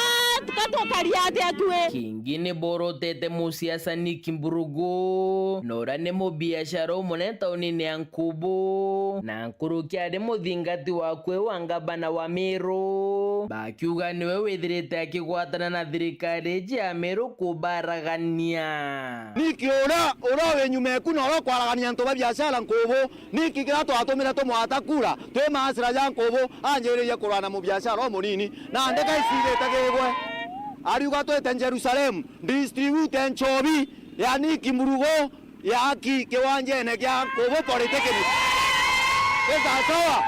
ka tukaria atia tui? Kingi ni borotete musiasa Nick Mburugu, na uria ni mubiashara umunene taunini ya Nkubu, na nkuruki ari muthingati wa kwi wa ngavana wa Meru, bakiuga niwe withirite akigwatana na thirikari iji ya Meru kubaragania. Niki uria, uria wi nyuma eku na uria ukwaragania antu ba biashara Nkubu, niki kiria twatumire tumwata kura twi maasira ja Nkubu anjiririe kurwa na mubiashara umunini, na ndeka icirite kigwe? Ariuga twite Jerusalem, distribute nchobi ya Niki Mburugu, ya aki kiwanjene kia Nkubu Polytechnic. Ni sawasawa?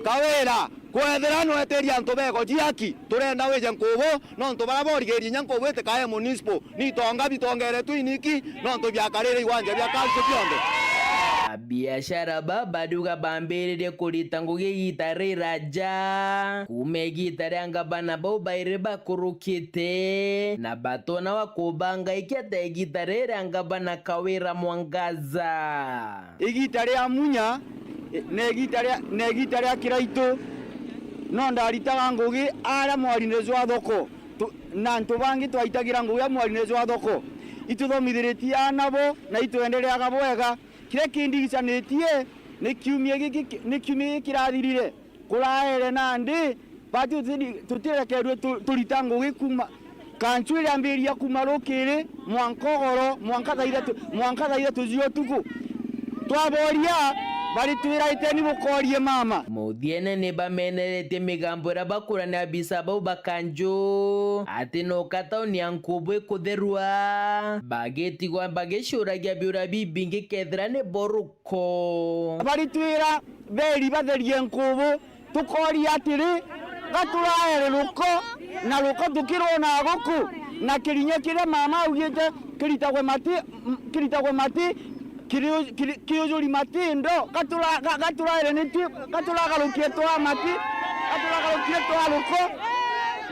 Kawira, kwethira nwetiria antu bego ji aki, turenda wije Nkubu, nontu baria borigirie inya Nkubu itikae municipal, ni itonga bitongeretwe i Niki, nontu biakarire iwanja bia kansu bionthe. Abiashara ba bariuga bambiririe kurita ngugi igita riraja, kuuma igita ria ngavana bau bairi bakurukite, na batona wa kubanga ikiata igita riri ria ngavana Kawira Mwangaza. Igita ria Munya, na igita ria, na igita ria Kiraitu, no ndaritaga ngugi aria mwarinire jwa thoko, tu-, na antu bangi twaitagira ngugi aria mwarinire jwa thoko. Ituthomithiretie aana bo, na itwendereaga bwega. Kiria kindigicanitie ni kiumia giki, ni kiumia giki kirathirire. Kuraere nandi, bati tutiri-, tutirekerue tu-, turita ngugi kuuma, kancu iriambiria kuuma rukiri, mwanka ugoro, mwanka thaa ithatu, mwanka thaa ithatu cia utuku. Twaboria, baritwira, "Iteni bukorie mama." Muthiene ni bameneretie migambo iria bakurania abisa bau ba kanju, ati no ka tauni ya Nkubu ikutherua, bagitigwa bagicuragia biura bibingi kethira ni boru ko. Baritwira beri batherie Nkubu, tukoria atiri, gaturaere ruko, Na ruko tukirwona guku, na kirinya kiria mama augite kiritagwe mati, m-, kiritagwe mati, kiri-, kiri-, kiriujuri matindo, gatura-, ga-, gaturaire ni ti, gaturagarukie twa mati, gaturagarukie twa ruko.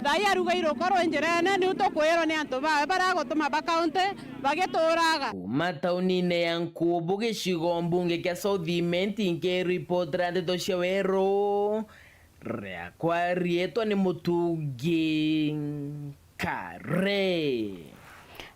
Thai aruga iruko rwi njirene, niu tukwirwo ni antu bawe baria gutuma ba county bagituraga. Kuma taunine ya Nkubu, gicigo mbunge kia South Imenti, nkiripotera ndeto cia weru, riakwa riitwa ni Mutungi Kare.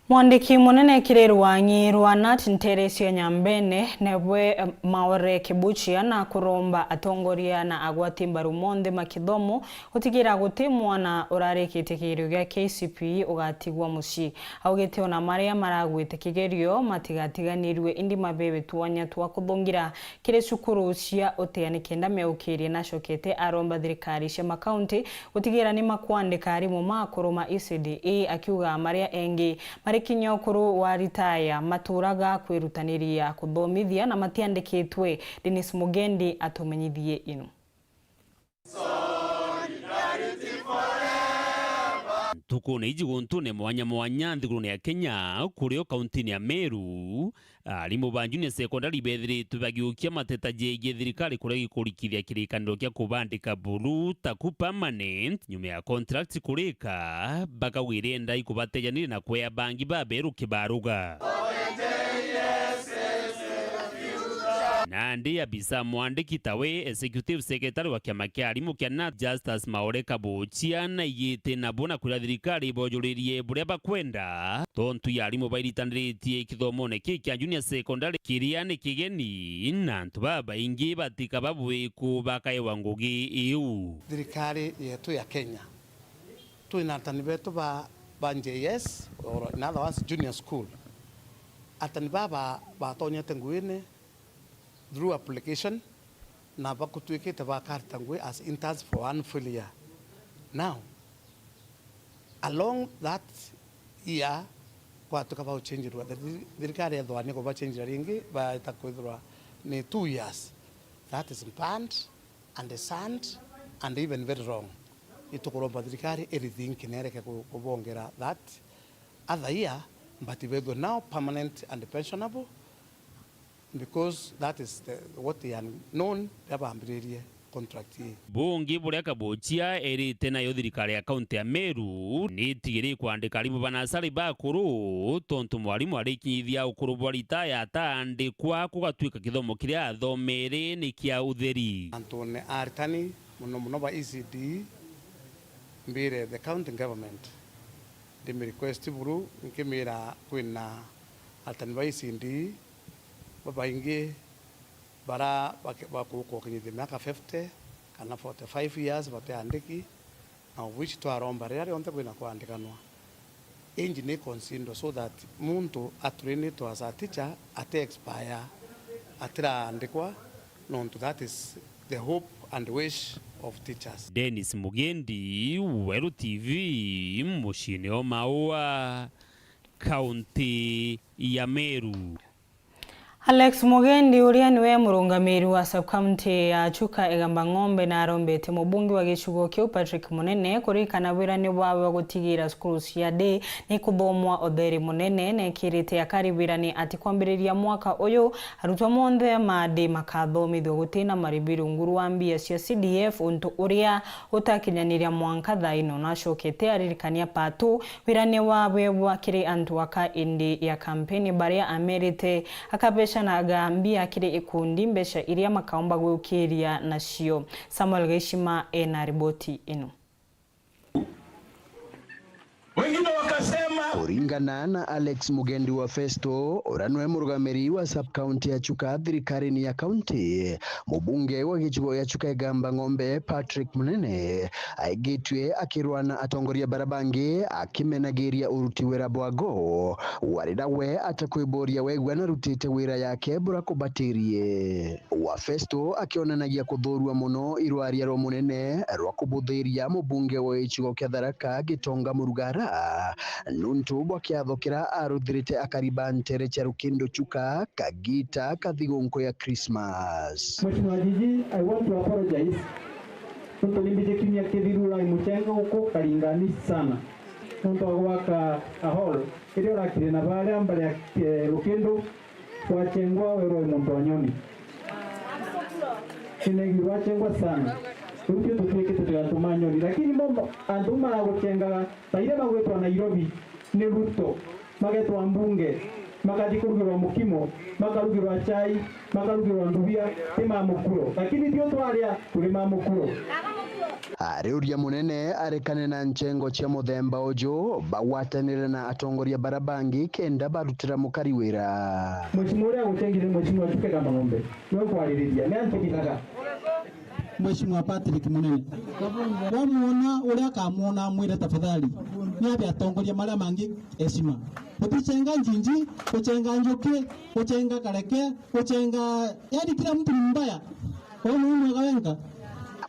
Mwandiki munene kiri rwang'i rwa nat nteere cia Nyambene, nebwe, eh, Maore Kibuchia, na kuromba atongoria na agwati mbaru monthe ma kithomo gutigira guti mwana urarikitie kigerio gia K C P E ugatigwa mucii. Augite ona maria maragwite kigerio matigatiganirue, indi mabewe twanya twa kuthungira kiri cukuru cia uteani kenda meukirie. Nacokete aromba thirikari cia makaunti gutigira ni makwandika arimu ma akuru ma E C D E, akiuga maria engi mari kinya ukuru wa ritaya maturaga kwirutaniria kuthomithia na matiandikitwe. Dennis Mugendi atumenyithie inu. Ntukune iji guntune mwanya mwanya nthigurune ya Kenya, kurio kauntine ya Meru, arimu ba junior secondary bethiritwe bagiukia mateta jegie thirikari kuregi kurikithia kirikaniro kia kubandika buru taku permanent nyuma ya contract kurika, bakauga irenda ikubatejanire na kwea bangi baberu kibaruga. Nandi abisa mwandiki tawe executive secretary wa kiama kia arimu kia nat, Justus Maore Kabuchia, naigite nabo na kwira thirikari ibojuririe buria bakwenda, tontu ya arimu bairitaniritie kithomone kii kia junior secondary kiria ni kigeni, na antu babaingi batikaba bwiku bakaewa ngugi iu. Thirikari yetu ya Kenya twina arutani betu ba, ba J S, or in other words, junior school. Arutani baba batonyete nguine through application, na bakutwikite bakaruta ngui as interns for one full year. Now, along that year, kwatuka bauchenjirwa, the thir-, thirikari ethwa ni kubachenjira ringi, baeta kwithirwa ni two years. That is banned and shunned and even very wrong. Itukuromba thirikari irithink na ireke ku-, kubongera that other year, but bethwe now permanent and pensionable, because that is the, what they are known, riria bambiririe contract ii. Bungi buria Kabuchia erite nayo thirikari ya kaunti ya Meru ni itigiri kwandika arimu ba nasari bakuru, tontu mwarimu arikinyithia ukuru bwa ritaya ataandikwa, kugatwika kithomo kiria athomere ni kia utheri. Antune aritani, mono mono ba E C D, mbire the county government, ndimi request buru, nkimira kwina aritani ba E C D babaingi bara bake-, bakuguka gukinyithia miaka fifty kana forty-five years batiandiki, na of which twaromba riria rionthe kwina kwandikanwa. Age ni considered so that muntu atrainitwe as a teacher ati expire, atiraandikwa, nontu that is the hope and wish of teachers. Dennis Mugendi, Weru T V, muciine o Maua, kaunti ya Meru. Alex Mugendi, uria niwe murungamiri wa sub-county ya Chuka Igamba Ng'ombe, na arombete mubunge wa gicigo kiu Patrick Munene kuririkana wirani wawe wa gutigira cukuru cia day ni kuthomwa utheri munene, na ekirite akari wirani ati kwambiriria mwaka uyu, arutwa monthe ma day makathomithua gutina maribi rungu rwa mbia cia C D F, untu uria utakinyaniria mwanka thaa ino. Nacokete aririkania Patu wirani wawe wa kiri antu aka indi ya kampeni, baria amerite akabecanaga mbia kiri ikundi, mbeca iria makaomba gwiukiria nacio. Samuel Gaishima ena riboti ino. Wengine wakasema. Kuringana na Alex Mugendi wa Festo, uria niwe murugamiri wa sub-county ya Chuka thirikarine ya county, mubunge wa gicigo ya Chuka Igamba Ng'ombe Patrick Munene aigitue akirwa na atongoria bara bangi akimenagiria uruti wira bwago, warira we atakwiboria wegua narutite wira yake burakubatirie. Wa Festo akionanagia kuthuurua mono irwaria rwa munene rwa kubuthiria mubunge wa gicigo kia Tharaka Gitonga Murugara, nuntu bwa kiatho kiria aruthirite akari ba ntere cia Rukindo Chuka kagita ka thigunku ya Christmas. Mheshimiwa Jiji, I want to apologize. Nontu ni mbiji kiumia kithiru urai muchenga guku Karingani sana. Nontu wa gwaka a hall, iria urakire na baria mbere ya, eh, Rukindu, gwachengwa werwa muntu wa nyoni. Inegi gwachengwa sana. Riu tio tutwikite twi antu ma nyoni. Lakini mo antu maraguchengaga, ta iria magwitwa Nairobi, ni Ruto. Magetwa mbunge, makathi kurugirwa mukimo, makarugirwa chai, makarugirwa ndubia, ti ma mukuro. Lakini tio twaria, turi ma mukuro. Ari uria munene arekane na nchengo cia muthemba uju, bagwatanire na atongoria bara bangi kenda barutira mukari wira. Mheshimiwa uria aguchengire, Mheshimiwa Chuka Kamba Ng'ombe, niwe kwaririria, ni antu kithaga. Mheshimiwa Patrick Munene. Wamwona uria akamwona, amwire, "Tafadhali, ni abe atongoria maria mangi heshima." Utichenga njinji, uchenga njuki, uchenga kareke, uchenga, yani kila mtu ni mbaya. Wewe ni mwega wenka.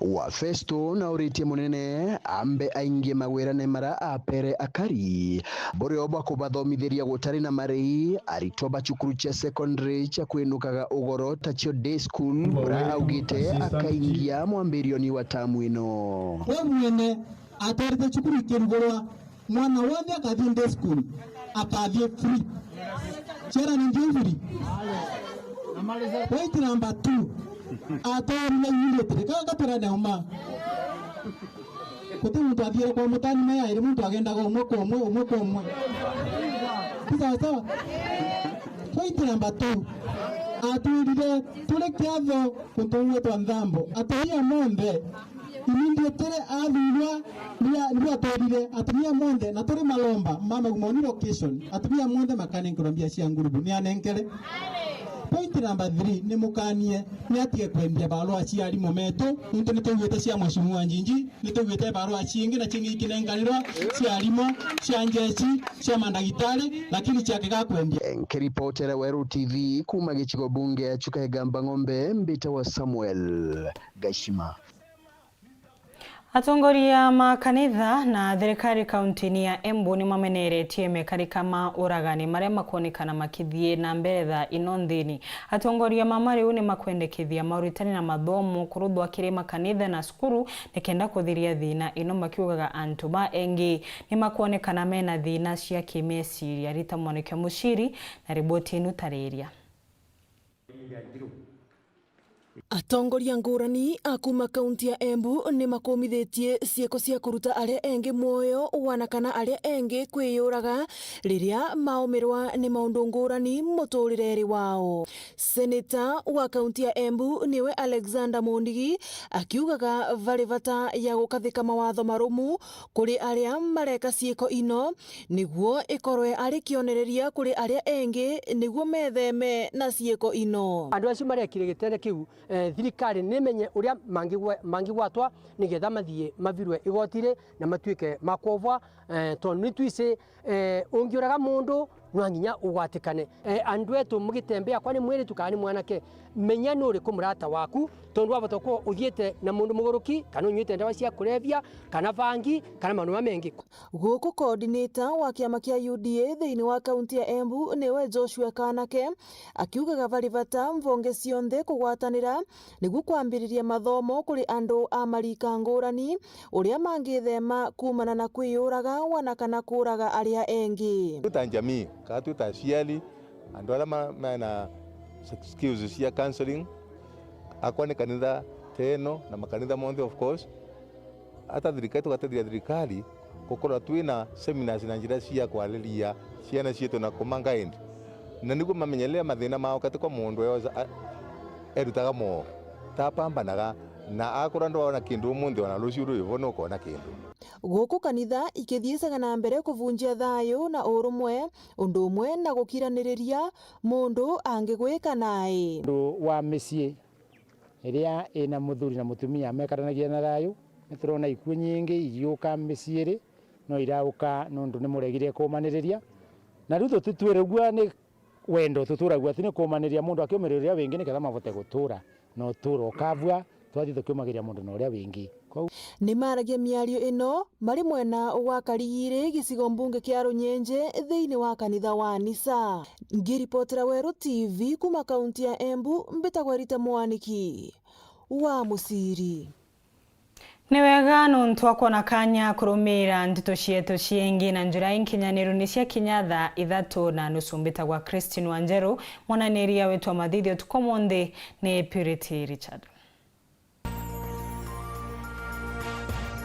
Wa Festo na uritie munene ambe aingie magwirane mara apere akari. Burio bwa kubathomithiria gutari na marei, aritwa ba cukuru cia secondary cia kwinukaga ugoro tacio day school, bura augite akaingia mwambirioni wa tamu ino. We mwene atwarite cukuru ikirugurwa, mwana wonthe akathii day school, akathii free. Ciana ni ndio free. Point number two, atwarire immediately. Kaka katira neuma. Guti muntu athiire kwa mutani maya iri, muntu agendaga umwe kwa umwe, umwe kwa umwe. Ti sawa sawa? Point number two. Atwirire turi kiatho muntu umwe twa nthambo. Atumia monthe, immediately athurwa, niwe, niwe atwirire atumia monthe, na turi malomba ma Magumoni location, atumia monthe makanenkerwa mbia cia ngurubu, ni anenkere. Point number three, ni mukanie, ni atige kwendia barua cia arimu metu, nontu ni tugwite cia Mheshimiwa Njinji, ni tugwite barua ciingi na ciingi ikinenkanirwa cia arimu, cia njeshi, cia mandagitari, lakini ciake gakwendia. Nkiripotera Weru T V kuma gicigo bunge ya Chuka Igamba Ng'ombe, mbitawa Samuel Gashima. Atongoria ma kanitha na thirikari kaunti-ini ya Embu ni mameneretie mekarika ma uragani maria makwonekana makithii na mbere thaa ino nthini. Atongoria ma mariu ni makwendekithia mauritani na mathomo kuruthwa kiri makanitha na cukuru nikenda kuthiria thina ino, makiugaga antu ba engi ni makwonekana mena thina cia kimeciria. Rita Mwaniki Muciri na riboti ino tariria. Atongoria ngurani a kuuma kaunti ya Embu ni makumithitie ciiko cia kuruta aria engi mwoyo wana kana aria engi kwiyuraga riria maumirwa ni maundu ngurani muturireri wao. Seneta wa kaunti ya Embu niwe Alexander Mundigi akiugaga vari vata ya gukathika mawatho marumu kuri aria mareka ciiko ino, niguo ikorwe ari kionereria kuri aria engi, niguo metheme na ciiko ino. Andu acio marekire gitene kiu, eh, thirikari nimenye uria mangigwe-, mangigwatwa nigetha mathie mavirwe igotiri na matuike ma kwovwa, eh, tondu nitwisi, eh, ungiuraga mundu nwa nginya ugwatikane. Eh, andu etu mugitembea, kwa ni mwiritu kana ni mwanake, menya ni uriku murata waku, tondu wabota gukorwo uthiite na mundu muguruki, kana unyuite ndawa cia kulevya, kana bangi, kana maundu mamengi. Guku coordinator wa kiama kia U D A thiini wa kaunti ya Embu niwe Joshua Kanake, akiugaga vari vata mvonge cionthe kugwatanira niguo kwambiriria mathomo kuri andu a marika ngurani, uria mangithema kuumana na kwiyuraga wana kana kuuraga aria engi. Twi ta njamii, kana twi ta aciari, andu aria ma-, mena skills cia counselling, akwa ni kanitha ta ino na makanitha monthe of course, ata thirikari, tugateithia thirikari gukorwa twina seminars na njira cia kwariria ciana cietu na kuma guide. Na niguo mamenye riria mathina mao kati kwa mundu eoza, a-, erutaga moo, tapambanaga, na akorwa ndwona kindu umunthi, ona ruciu rwi vo nukona kindu. Guku kanitha ikithiicaga na mbere kuvunjia thayu na urumwe, undu umwe na gukiraniriria mundu angigwika nae. Undu wa micii iria ina muthuri na mutumia mekaranagia na thayu, niturona ikuo nyingi igiuka micii iri, no irauka nontu ni muregire kumaniriria. Na riu tutitwiragua ni wendo, tuturagua tu ni kumaniria mundu akiumiria uria wingi niketha mabote gutura na uturo ukabua, twathi tukiumagiria mundu na uria wingi. Kwou. Ni maragia miario ino mari mwena wa Karigiri, gicigo mbunge kia Runyenje, thiini wa kanitha wa Nisa. Ngiripotera Weru T V kuma kaunti ya Embu, mbitagwa Rita Mwaniki wa Muciri. Ni wega nontu akwona kanya kurumiira nteto cietu ciingi na njira inkinyaniru ni ciakinya thaa ithatu na nusu. Mbitagwa Christine Wanjeru, mwananiria wetu wa mathithio tuku munthi ni Purity Richard.